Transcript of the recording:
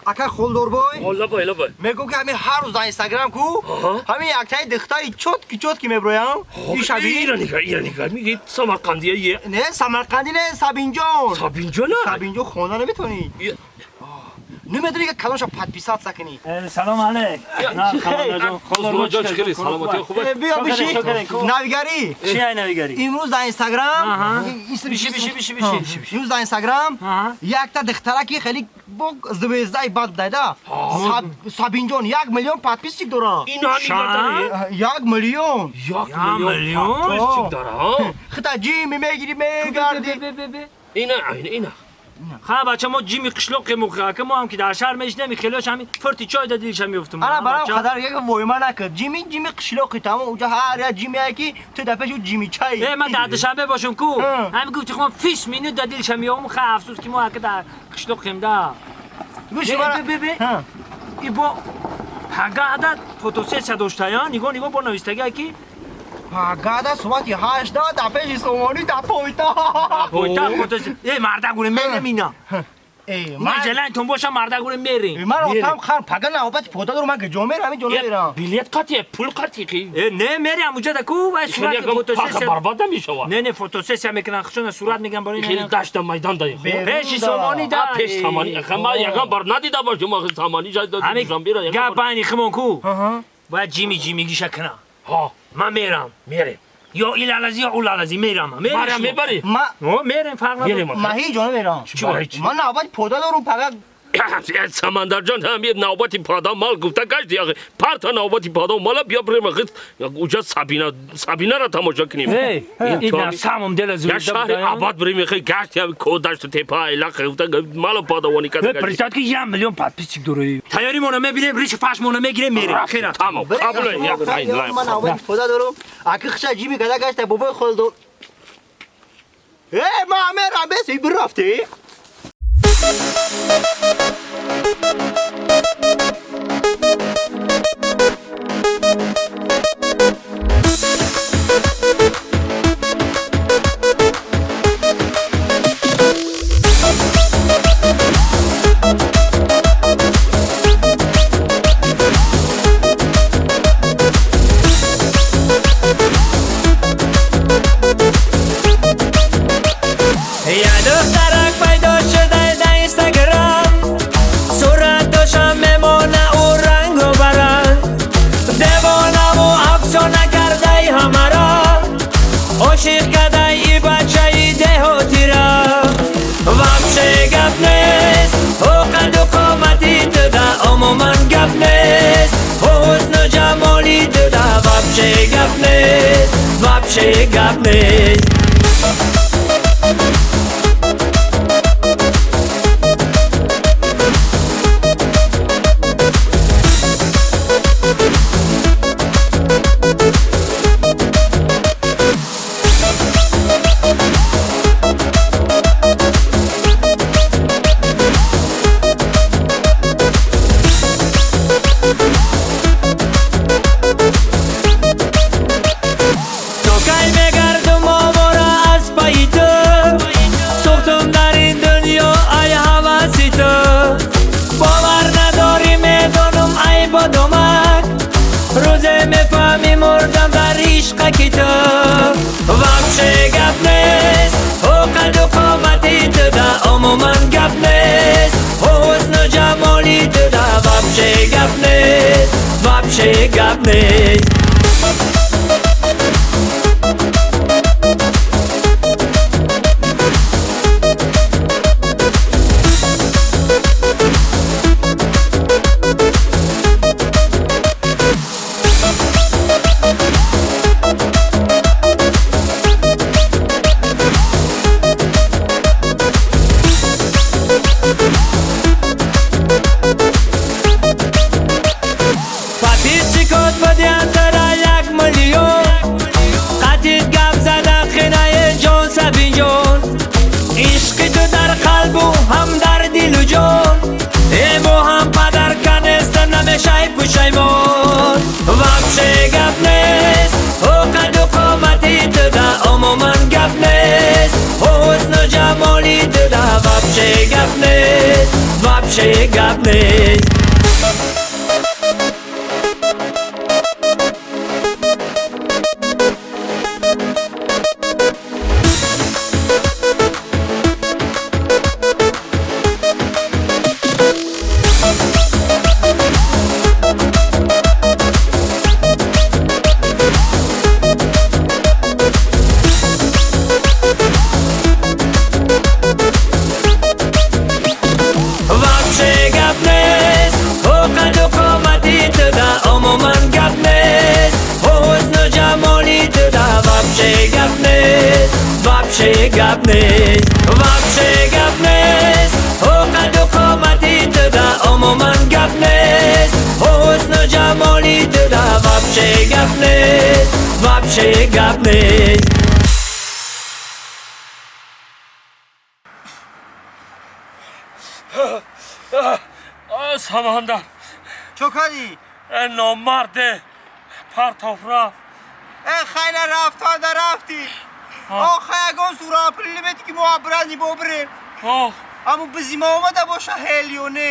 Ака холдорбой. Лабай, лабай. Мегӯм ки ҳамин ҳар рӯз дар Инстаграм ку, ҳамин яктаи духтари чёткий чёткий меброям. Ишаби. Ира нигар, ира нигар. Миги Самарқандия е. Не, Самарқандӣ не, Сабинҷон. Сабинҷон? Сабинҷон хонда наметавонӣ. Намедонӣ ки калонша подписаться кунӣ. Салом алейк. Холдорбой хеле саломатӣ хуб. Биё биши. Навигарӣ. Чи ай навигарӣ? Имрӯз дар Инстаграм Биши, биши, биши, биши. Имрӯз дар Инстаграм якта духтараки хеле бо звезда и бад будайда. Сабинҷон 1 миллион подписчик дора. 1 миллион. 1 миллион подписчик дора. Хита ҷими мегири мегарди. Ина, ина. Ха бача мо ҷими қишлоқи мухака мо ҳам ки дар шаҳр мешинем хелош ҳами фурти чой да дилша меуфтум. Ана барам қадар як войма накард. Ҷими ҷими қишлоқи тамом уҷа ҳар як ҷимие ки ту дар пеши ҷими чай. Э ман дар Душанбе бошам ку. Ҳами гуфти хом 20 минут да дилша меом. Ха афсус ки мо ака дар қишлоқем да. Гӯши бара. И бо ҳага адад фотосессия доштая. Нигоҳ нигоҳ бо навиштагия ки Пагада соати 8 дар пеши сомонӣ дар пойтахт. Пойтахт фотосессия. Э мардагуре мерем ина. Ман желаниятон бошам мардагуре мерем. Ман отам хан пага навбати пода дорам ман ҷо мерам ин ҷо намерам. Билет қатия, пул қатия ки. Э не мерем уҷа да ку вай сурат фотосессия. Барбад намешавад. Не не фотосессия мекунан хушона сурат меган барои хеле дашта майдан да. Пеши сомонӣ да. Пеш сомонӣ. Ха ман яган бар надида бошам охи сомонӣ жай да Душанбе. Гап байни химон ку. Бояд ҷими ҷимигиша кунам. Ҳа. Ман мерам. Мерем. Ё илалази ё улалази мерам. Мерам мебарӣ? Ма мерем фарқ надорад. Ман ҳеҷ ҷо намерам. Ман навбати пода дорам пага. Самандарҷон ҳам навбати пода мал гуфта гашти охи. Парта навбати пода мала биё бирем охи уҷа Сабина Сабинаро тамошо кунем. Ин самом деле Я шаҳри абад бирем охи гашти ко дашту тепа илақ гуфта мало подавони када. Представь ки 1 миллион подписчик дорӣ. Тайёри моно мебинем, риши фаш моно мегирем мерем. Хера. Тамом. Қабул. Ман навбати пода дорам. Аки хиша ҷими када гашта бобои холдор. Э ман мерам бес бирафтӣ. Вообще гап нест, вообще гап нест. Вообще гап нест, қаду қомати ту да умуман гап нест, ҳусну ҷамоли ту да вообще гап нест, вообще гап нест. Подписчикот будиантара 1 миллион. Қатит гап зада хинаи ҷон Сабинҷон. Ишқи ту дар қалбу ҳам дар дилу ҷон. Э бо ҳам падарка нест намешай пушаймон. Вообще гап нест, қаду қомати ту да умуман гап нест, ҳусну ҷамоли ту да вообще гап нест. Вообще гап нест. Вообще гап нест, қаду қомати туда умуман гап нест, ҳусну ҷамоли туда вообще гап нест, вообще гап нест, вообще гап нест, қаду қомати туда умуман гап нест, ҳусну ҷамоли туда вообще гап нест, вообще гап нест. Самандар. Чо кардӣ? Номарде партоф рафт. Хайна рафтанда рафтӣ. Охай, ягон сура априли мети, ки мо абрани бобирем. Аммо бизи ма омада боша ҳел ё не?